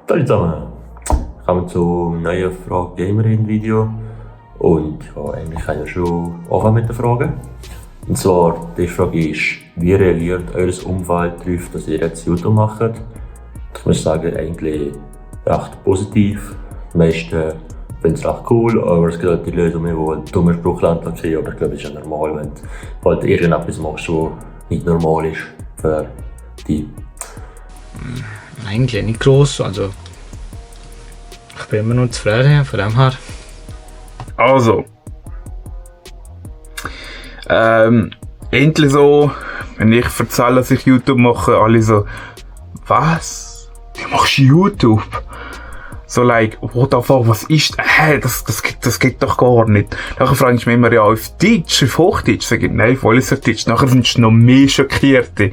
Hallo zusammen, kommen zum neuen Frage Gamerin Video und ja, eigentlich kann ich schon anfangen mit der Frage. Und zwar, die Frage ist, wie reagiert euer Umfeld darauf, dass ihr jetzt YouTube macht? Ich muss sagen, eigentlich recht positiv. Die meisten finden es recht cool, aber es gibt halt die Leute, die einen dummen Spruch lernen, aber ich glaube, das ist ja normal, wenn du halt irgendetwas machst, was nicht normal ist für dich. Eigentlich nicht gross, also ich bin immer noch zufrieden, von dem her. Also, endlich so, wenn ich erzähle, dass ich YouTube mache, alle so, was? Du machst YouTube? So like, what the fuck, was ist, das geht doch gar nicht. Nachher frage ich mich immer, ja, auf Deutsch, auf Hochdeutsch, sage ich, nein, voll ist auf Deutsch. Nachher sind sie noch mehr Schockierte.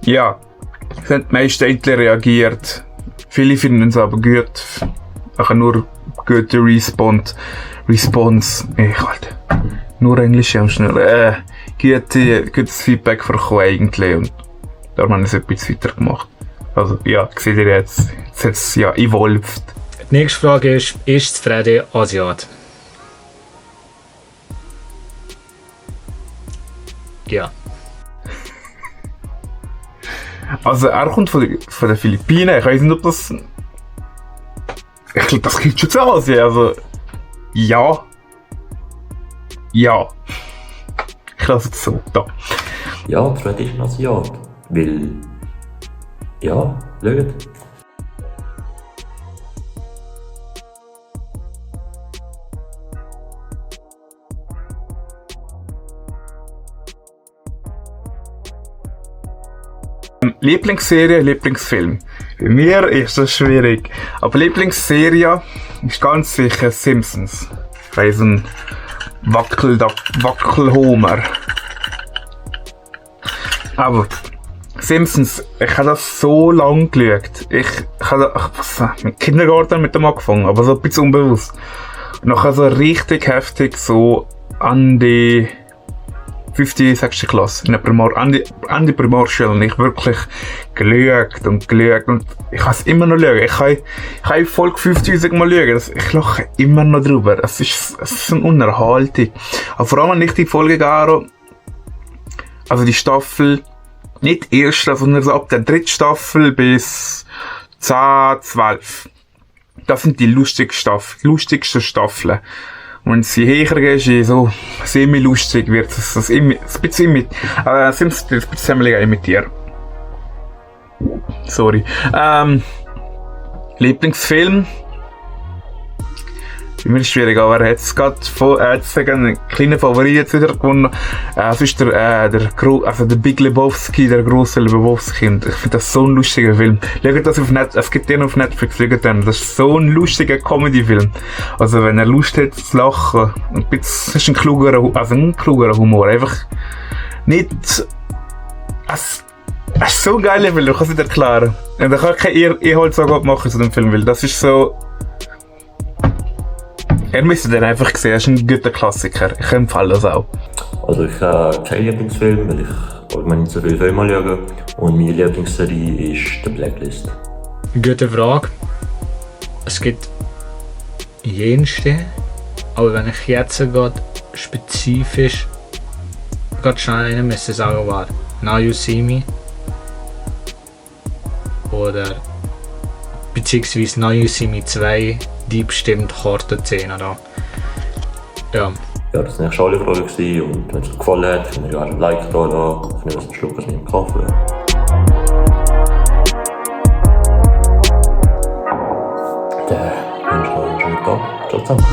Ja, es haben die meisten endlich reagiert. Viele finden es aber gut. Ich habe nur gute Response. Halt. Nur Englisch am schnell. Gutes Feedback bekommen eigentlich. Und darum haben wir es etwas weiter gemacht. Also, ja, seht ihr jetzt. Jetzt hat es ja evolved. Die nächste Frage ist Freddy Asiat? Ja. Also, er kommt von den Philippinen. Ich weiß nicht, ob das. Ich glaube, das gibt schon zu Asien. Also, ja. Ja. Ich lasse es so da. Ja, das Freddy ist ein Asiat. Weil. Ja, schaut. Lieblingsserie, Lieblingsfilm. Bei mir ist das schwierig. Aber Lieblingsserie ist ganz sicher Simpsons. Ich weiss, ein Wackelhomer. Aber Simpsons, ich habe das so lange geschaut. Ich habe mit Kindergarten mit dem angefangen, aber so ein bisschen unbewusst. Und nachher so richtig heftig so an die 5., 6. Klasse in der an die Primarschule und ich wirklich geschaut und ich kann es immer noch schauen. Ich kann Folge 5000 Mal schauen. Ich lache immer noch drüber. Es ist eine Unterhaltung. Aber vor allem wenn ich die Folge gehe, also die Staffel, nicht die erste, sondern so ab der 3. Staffel bis 10, 12. Das sind die lustigsten Staffeln. Und wenn sie höher gehst, so semi-lustig wird es ein bisschen Simpsons ein bisschen imitieren. Sorry. Lieblingsfilm? Bei mir ist es schwierig, aber er hat es gerade einen kleinen Favorit jetzt wieder gewonnen. Es ist der Big Lebowski, der grosse Lebowski. Und ich finde das so ein lustiger Film. Schaut das auf Netflix, es gibt den auf Netflix, schaut den. Das ist so ein lustiger Comedy-Film. Also wenn er Lust hat zu lachen, ein bisschen, ist ein klugerer Humor. Einfach nicht, es ist so ein geiler Film, du kannst es nicht erklären. Und ich kann kein Inhaltsangabe machen zu dem Film, weil das ist so. Ihr müsst den einfach sehen, das ist ein guter Klassiker. Ich empfehle das auch. Also ich habe keinen Lieblingsfilm, weil ich allgemein nicht so viele Filme schaue. Und meine Lieblingsserie ist The Blacklist. Gute Frage. Es gibt jenste, aber wenn ich jetzt gerade spezifisch gerade schnell einen müsste sagen, war Now You See Me oder beziehungsweise Now You See Me 2, die bestimmt harte Szene da. Ja. Ja, das war eigentlich schon alle Fragen und wenn es euch gefallen hat, könnt ihr gerne ein Like da lassen, könnt ihr einen Schluck aus meinem Kaffee. Dann wünsche ich euch einen schönen Tag. Ciao zusammen.